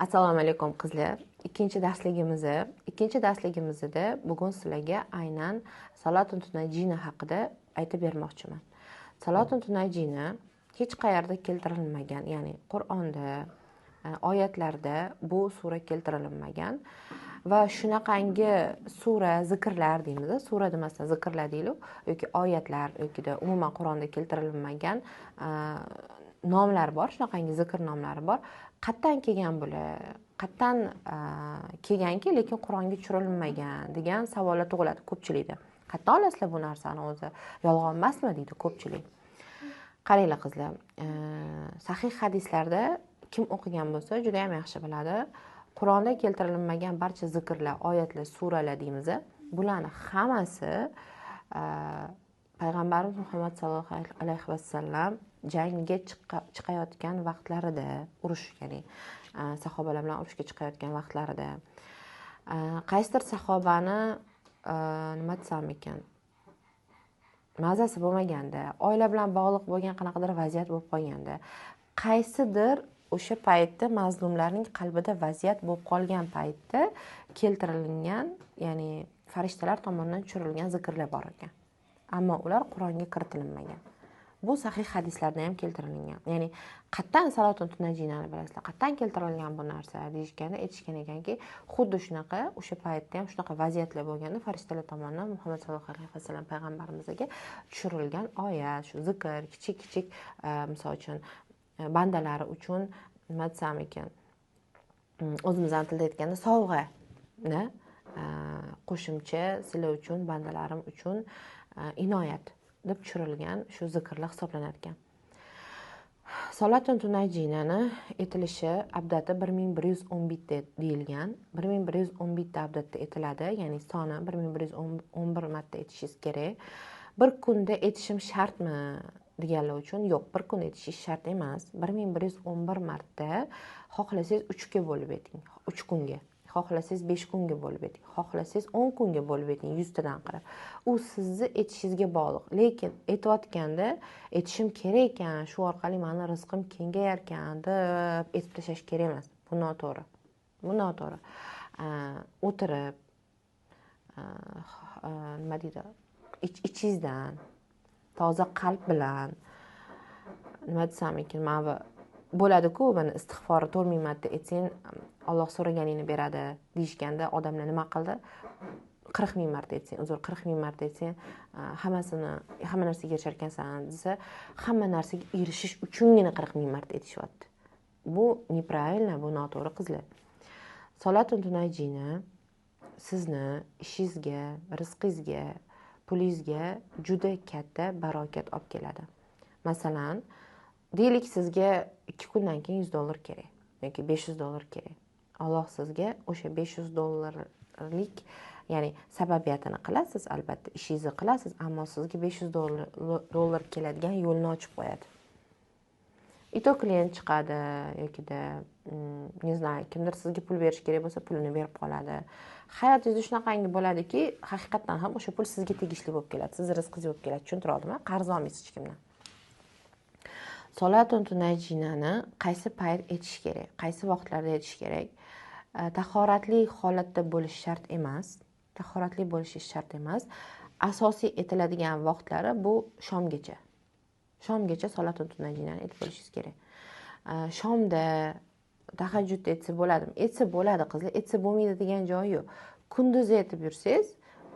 Assalomu alaykum qizlar. Ikkinchi darsligimizda bugun sizlarga aynan Salatun Tunajina haqida aytib bermoqchiman. Salatun Tunajina hech qayerda keltirilmagan, ya'ni Qur'onda, oyatlarda bu sura keltirilmagan va shunaqangi sura, zikrlar deymiz, sura demasdan zikrlar deylik yoki oyatlar yoki umuman Qur'onda keltirilmagan nomlar bor, shunaqangi zikr nomlari bor. Qatdan kelgan bular, qatdan kelganki, lekin Qur'onga tushirilmagan degan savollar tug'iladi ko'pchilikda. Qatdan olasizlar bu narsani o'zi? Yolg'on emasmi deydi ko'pchilik. Qaranglar qizlar, sahih hadislarda kim o'qigan bo'lsa juda ham yaxshi biladi. Qur'onda keltirilmagan barcha zikrlar, oyatlar, suralar deymiz, bularni hammasi Payg'ambarimiz Muhammad sallallohu alayhi vasallam jangga chiqayotgan vaqtlarida, urush, ya'ni sahobalar bilan urushga chiqayotgan vaqtlarida qaysidir sahobani nima desam ekan, mazasi bo'lmaganda, oila bilan bog'liq bo'lgan qanaqadir vaziyat bo'lib qolganda, qaysidir o'sha paytda mazlumlarning qalbida vaziyat bo'lib qolgan paytda keltirilgan, ya'ni farishtalar tomonidan tushirilgan zikrlar bor ekan. Ammo ular Qur'onga kiritilmagan. Bu sahih hadislarda ham keltirilgan. Ya'ni qatdan Salatun Tunajinani bilasizlar, qatdan keltirilgan bu narsa deyishganda aytishgan ekanki, xuddi shunaqa o'sha paytda ham shunaqa vaziyatlar bo'lganda farishtalar tomonidan Muhammad sallallohu alayhi vasallam payg'ambarimizga tushirilgan oyat, shu zikr, kichik-kichik misol uchun bandalari uchun nima desam ekan, o'zimizning tilda aytganda sovg'a, qo'shimcha sizlar uchun, bandalarim uchun inoyat deb tushirilgan shu zikrlar hisoblanar ekan. Salatun Tunajinani aytilishi abdati 1111 deyilgan. 1111 ta abdatda aytiladi, ya'ni soni 1111 marta aytishingiz kerak. Bir kunda aytishim shartmi deganlar uchun yo'q, bir kunda aytishingiz shart emas. 1111 marta xohlasangiz 3 ga bo'lib ayting, 3 kunga. Xohlasangiz 5 kunga bo'lib ayting, xohlasangiz 10 kunga bo'lib ayting, 100 tadan qilib. U sizni aytishingizga bog'liq. Lekin aytayotganda aytishim kerak ekan, shu orqali meni rizqim kengayar ekan deb aytib tashlash kerak emas. Bu noto'g'ri. Bu noto'g'ri. O'tirib, nima deydi, ichingizdan toza qalb bilan nima desam ekan, mana bo'ladi-ku, mana istig'forni 4000 marta aytsang, Alloh so'raganingni beradi deyishganda odamlar nima qildi? 40 ming marta aytsang, uzr, 40 ming marta aytsang, hammasini, hamma narsaga erishar ekansan desa, hamma narsaga erishish uchungina 40 ming marta aytishyapti. Bu неправильно, bu noto'g'ri qizlar. Salatun Tunajina sizni ishingizga, rizqingizga, pulingizga juda katta barokat olib keladi. Masalan, deylik sizga 2 kundan keyin $100 kerak yoki $500 kerak. Alloh sizga o'sha $500lik, ya'ni sababiyatini qilasiz, albatta ishingizni qilasiz, ammo sizga $500 keladigan yo'lni ochib qo'yadi. Ito klient chiqadi yokida, не знаю, kimdir sizga pul berish kerak bo'lsa, pulini berib qoladi. Hayotingizda shunaqangi bo'ladiki, haqiqatan ham o'sha pul sizga tegishli bo'lib keladi, sizni rizqingiz bo'lib keladi. Tushuntira oldimmi? Qarz olmaysiz hech kimdan. Salatun Tunajinani qaysi payt aytish kerak, qaysi vaqtlarda aytish kerak? Tahoratli holatda bo'lish shart emas. Tahoratli bo'lish shart emas. Asosiy aytiladigan vaqtlari bu shomgacha. Shomgacha Salatun Tunajinani aytib bo'lishingiz kerak. Shomda tahajjud aytsa bo'ladimi? Aytsa bo'ladi qizlar, aytsa bo'lmaydi degan joyi yo'q. Kunduzi aytib yursangiz,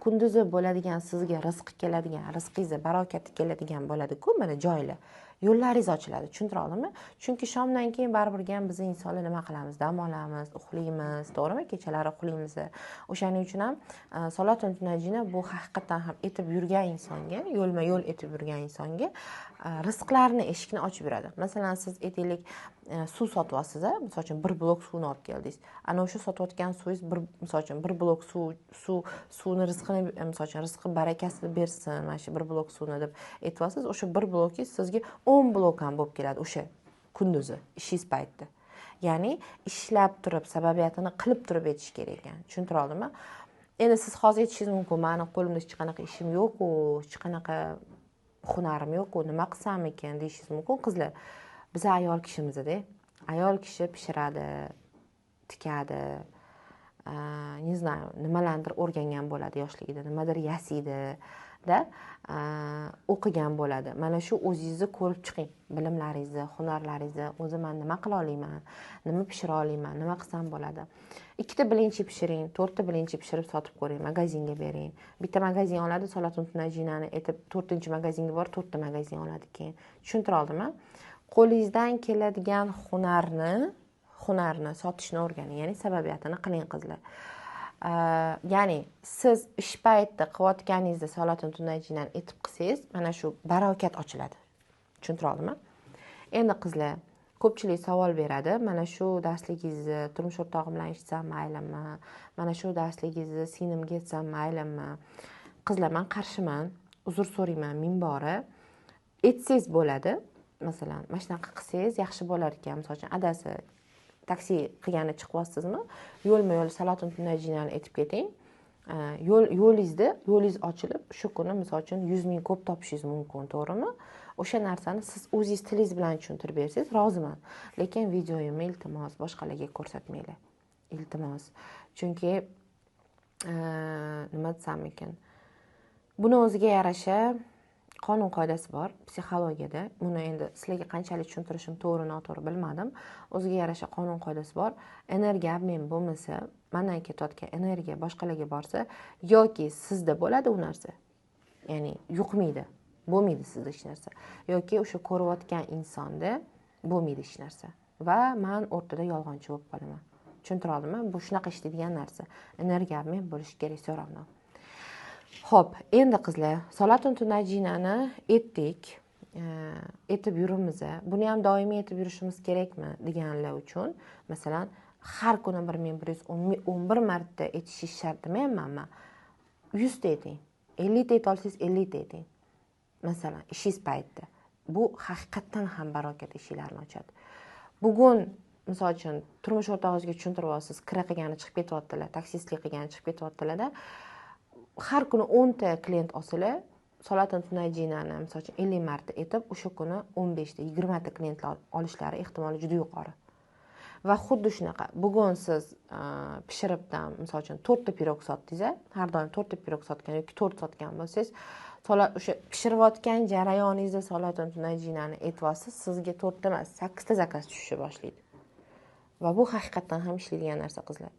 kunduzi bo'ladigan sizga rizq keladigan, rizqingizga barokati keladigan bo'ladi-ku, mana joylar. Yo'llaringiz ochiladi. Tushuntira oldimmi? Chunki shomdan keyin baribir ham biz insonlar nima qilamiz? Dam olamiz, uxlaymiz, to'g'rimi? Kechalari uxlaymiz. O'shaning uchun ham Salatun Tunajina bu haqiqatan ham aytib yurgan insonga, yo'lma-yo'l aytib yurgan insonga rizqlarni eshikini ochib beradi. Masalan, siz aytaylik, suv sotyapsiz, misol uchun bir blok suvni olib keldingiz. Ana o'sha sotayotgan suvingiz bir, misol uchun bir blok suvni rizqini, misol uchun rizqi barakasini bersin, mana shu bir blok suvni deb aytyapsiz. O'sha bir blokingiz sizga 10 blok ham bo'lib keladi o'sha kunduzi ishingiz paytida. Ya'ni ishlab turib, sababiyatini qilib turib aytish kerak ekan. Tushuntira oldimmi? Endi siz hozir aytishingiz mumkin, meni qo'limda hech qanaqa ishim yo'q-ku, hech qanaqa hunarim yo'q-ku, nima qilsam ekan deyishingiz mumkin. Qizlar, biz ayol kishimiz-da. Ayol kishi pishiradi, tikadi, не знаю, nimalarnidir o'rgangan bo'ladi yoshligida, nimadir yasaydi da, o'qigan bo'ladi. Mana shu o'zingizni ko'rib chiqing, bilimlaringizni, hunarlaringizni. O'zi man nima qila olaman, nima pishira olaman, nima qilsam bo'ladi. 2 ta bilinchi pishiring, 4 ta bilinchi pishirib sotib ko'ring, magazinga bering. Bitta magazin oladi, Solatun Tunajinani aytib 4-magazinga borib 4 ta magazin oladi keyin. Tushuntira oldimmi? Qo'lingizdan keladigan hunarni sotishni o'rganing, ya'ni sababiyatini qiling qizlar. Ya'ni siz ish paytida qilayotganingizda Solatun Tunajinani aytib qilsangiz, mana shu barokat ochiladi. Tushuntira oldimmi? Endi qizlar, ko'pchilik savol beradi, mana shu darsligingizni turmush o'rtog'im bilan eshitsam maylimi? Mana shu darsligingizni singlimga aytsam maylimi? Qizlar, men qarshiman, uzr so'rayman ming bora. Aytsangiz bo'ladi. Masalan, mana shunaqa qilsangiz yaxshi bo'lar ekan. Misol uchun, adasi taksi qilgani chiqyapsizmi? Yo'lma-yo'l Solatun Tunajinani aytib keting. Yo'lingiz ochilib, shu kuni misol uchun 100 ming ko'p topishingiz mumkin, to'g'rimi? O'sha narsani siz o'zingiz tilingiz bilan tushuntirib bersangiz roziman. Lekin videoyimni iltimos boshqalarga ko'rsatmanglar. Iltimos. Chunki nima desam ekan? Buni o'ziga yarasha qonun qoidasi bor psixologiyada. Buni endi sizlarga qanchalik tushuntirishim to'g'ri, noto'g'ri bilmadim. O'ziga yarasha qonun qoidasi bor. Energiya obmen bo'lmasa, mendan ketayotgan energiya boshqalarga borsa yoki sizda bo'ladi u narsa. Ya'ni yuqmaydi, bo'lmaydi sizda hech narsa. Yoki o'sha ko'rayotgan insonda bo'lmaydi hech narsa. Va men o'rtada yolg'onchi bo'lib qolaman. Tushuntira oldimmi? Bu shunaqa ishlaydigan narsa. Energiya obmen bo'lishi kerak все равно. Xo'p, endi qizlar, Solatun Tunajinani aytdik, aytib yurimiz. Buni ham doimiy aytib yurishimiz kerakmi deganlar uchun, masalan, har kuni 1111 marta aytishingiz shart demayman men. 100 ta ayting, 50 ta ayta olsangiz 50 ta ayting. Masalan, ishingiz paytida. Bu haqiqatdan ham barokat eshiklarni ochadi. Bugun misol uchun turmush o'rtog'ingizga tushuntirib olsiz, kira qilgani chiqib ketyaptilar, taksistlik qilgani chiqib ketyaptilar-da. Har kuni 10 ta klient olsalar, Solatun Tunajinani misol uchun 50 marta aytib, o'sha kuni 15 ta, 20 ta klientlar olishlari ehtimoli juda yuqori. Va xuddi shunaqa, bugun siz pishiribdan misol uchun 4 ta pirog sotdingiz, har doim 4 ta pirog sotgan yoki 4 sotgan bo'lsangiz, o'sha pishirayotgan jarayoningizda Solatun Tunajinani aytyapsiz, sizga 4 ta emas, 8 ta zakaz tushishni boshlaydi. Va bu haqiqatdan ham ishlaydigan narsa qizlar.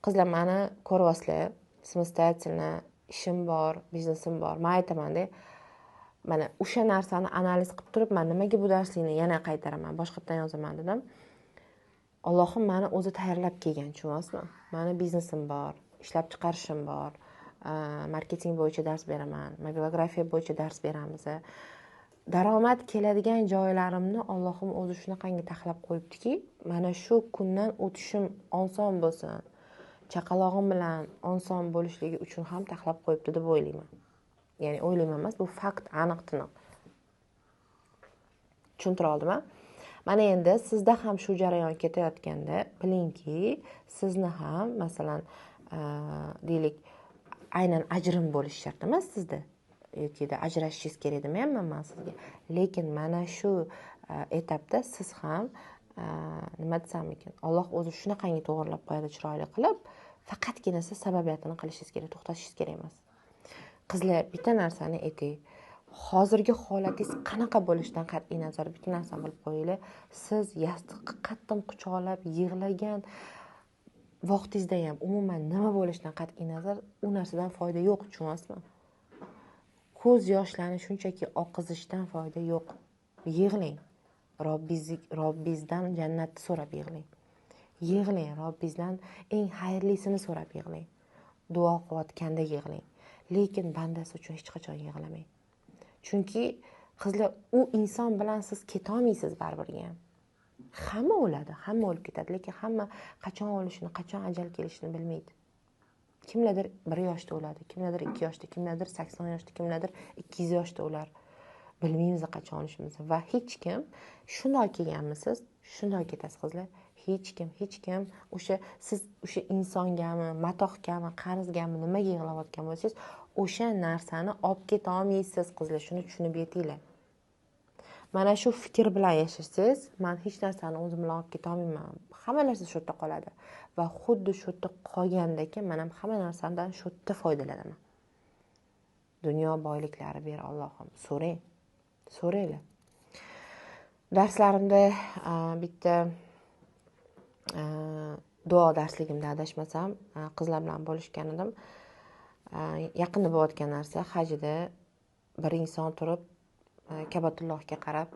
Qizlar, meni ko'ryapsizlar, самостоятельно ishim bor, biznesim bor. Men aytaman-da, mana o'sha narsani analiz qilib turib, men nimaga bu darslikni yana qaytaraman, boshqatdan yozaman dedim. Allohim meni o'zi tayyorlab kelgan, tushunyapsizmi? Meni biznesim bor, ishlab chiqarishim bor, marketing bo'yicha dars beraman, mobilografiya bo'yicha dars beramiz. Daromad keladigan joylarimni Allohim o'zi shunaqangi taxlab qo'yibdiki, mana shu kundan o'tishim oson bo'lsin, chaqalog'im bilan oson bo'lishligi uchun ham taxlab qo'yibdi deb o'ylayman. Ya'ni o'ylayman emas, bu fakt, aniq tiniq. Tushuntira oldimmi? Mana endi sizda ham shu jarayon ketayotganda bilingki, sizni ham masalan, deylik, aynan ajrim bo'lishi shart emas sizda. Yoki-da ajrashishingiz kerak demayapman men sizga. Lekin mana shu etapda siz ham nima desam ekan, Alloh o'zi shunaqangi to'g'rilab qo'yadi, chiroyli qilib, faqatgina siz sababiyatini qilishingiz kerak, to'xtatishingiz kerak emas. Qizlar, bitta narsani ayting. Hozirgi holatingiz qanaqa bo'lishidan qat'iy nazar bitta narsani bilib qo'yinglar. Siz yostiqqa qattiq quchoqlab yig'lagan vaqtingizda ham umuman nima bo'lishidan qat'iy nazar u narsadan foyda yo'q, tushunyapsizmi? Ko'z yoshlarni shunchaki oqizishdan foyda yo'q. Yig'lang. Robbingizdan jannatni so'rab yig'lang. Yig'lang, Robbingizdan eng xayrlisini so'rab yig'lang. Duo qilayotganda yig'lang. Lekin bandasi uchun hech qachon yig'lamang. Chunki qizlar, u inson bilan siz ketolmaysiz baribir ham. Hamma o'ladi, hamma o'lib ketadi, lekin hamma qachon o'lishini, qachon ajal kelishini bilmaydi. Kimlardir 1 yoshda o'ladi, kimlardir 2 yoshda, kimlardir 80 yoshda, kimlardir 200 yoshda o'lar. Bilmaymiz qachon o'lishimizni va hech kim shunday kelganmisiz, shunday ketasiz qizlar. Hech kim o'sha siz o'sha insongami, matohgami, qarzgami, nimaga yig'layotgan bo'lsangiz, o'sha narsani olib keta olmaysiz qizlar, shuni tushunib yetinglar. Mana shu fikr bilan yashasangiz, man hech narsani o'zim bilan olib keta olmayman, hamma narsa shu yerda qoladi va xuddi shu yerda qolgandaki man ham hamma narsadan shu yerda foydalanaman. Dunyo boyliklari ber Allohim, so'rang, so'ranglar. Darslarimda bitta duo darsligimda adashmasam qizlar bilan bo'lishgan edim. Yaqinda bo'layotgan narsa, hajida bir inson turib Kabatullohga qarab,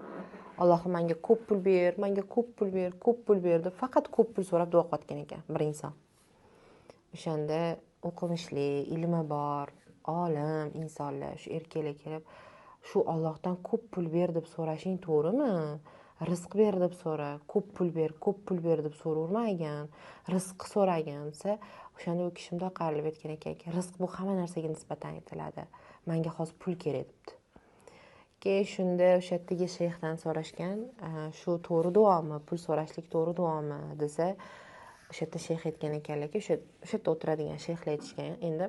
Allohim menga ko'p pul ber, menga ko'p pul ber, ko'p pul ber deb faqat ko'p pul so'rab duo qilayotgan ekan bir inson. O'shanda o'qimishli, ilmi bor, olim insonlar, shu erkaklar kelib, shu Allohdan ko'p pul ber deb so'rashing to'g'rimi? Rizq ber deb so'ra, ko'p pul ber, ko'p pul ber deb so'ravermagin, rizq so'ragin desa, o'shanda u kishi bundoq qarilib aytgan ekanki, rizq bu hamma narsaga nisbatan aytiladi. Menga hozir pul kerak debdi. Keyin shunda o'sha yerdagi shayxdan so'rashgan, shu to'g'ri duomi, pul so'rashlik to'g'ri duomi desa, o'sha yerda shayx aytgan ekanlarki, o'sha yerda o'tiradigan shayxlar aytishgan, endi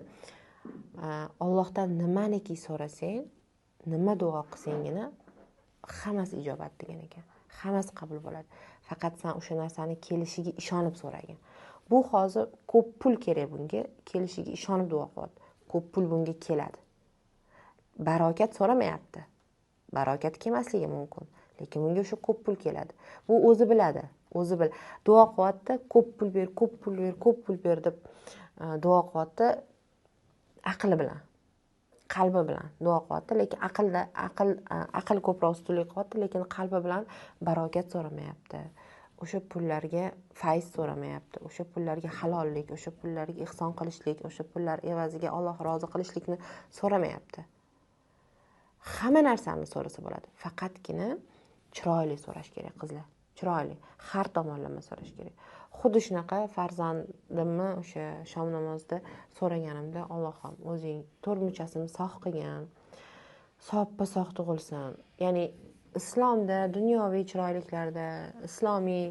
Allohdan nimaniki so'rasang, nima duo qilsanggina hammasi ijobat degan ekan. Hammasi qabul bo'ladi. Faqat sen o'sha narsani kelishiga ishonib so'ragin. Bu hozir ko'p pul kerak bunga, kelishiga ishonib duo qilyapti. Ko'p pul bunga keladi. Barokat so'ramayapti. Barokat kelmasligi mumkin, lekin bunga o'sha ko'p pul keladi. Bu o'zi biladi, o'zi bil. Duo qilyapti, ko'p pul ber, ko'p pul ber, ko'p pul ber deb duo qilyapti, aqli bilan, qalbi bilan duo qilyapti, lekin aqlda aql ko'proq ustunlik qilyapti, lekin qalbi bilan barokat so'ramayapti. O'sha pullarga fayz so'ramayapti, o'sha pullarga halollik, o'sha pullarga ihson qilishlik, o'sha pullar evaziga Alloh rozi qilishlikni so'ramayapti. Hamma narsani so'rasa bo'ladi. Faqatgina chiroyli so'rash kerak qizlar. Chiroyli, har tomonlama so'rash kerak. Xuddi shunaqa farzandimni o'sha shom namozida so'raganimda, Allohim o'zing to'rt muchasini sog' qilgin, soppa-sog' tug'ilsin. Ya'ni islomda, dunyoviy chiroyliklarda, islomiy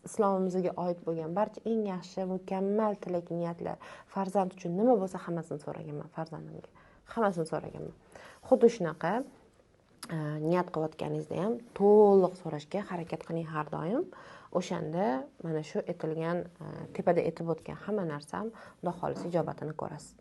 islomimizga oid bo'lgan barcha eng yaxshi, mukammal tilak niyatlar farzand uchun nima bo'lsa hammasini so'raganman farzandimga. Hammasini so'raganman. Xuddi shunaqa niyat qilayotganingizda ham to'liq so'rashga harakat qiling har doim. O'shanda mana shu aytilgan, tepada aytib o'tgan hamma narsam Xudo xolisa ijobatini ko'rasiz.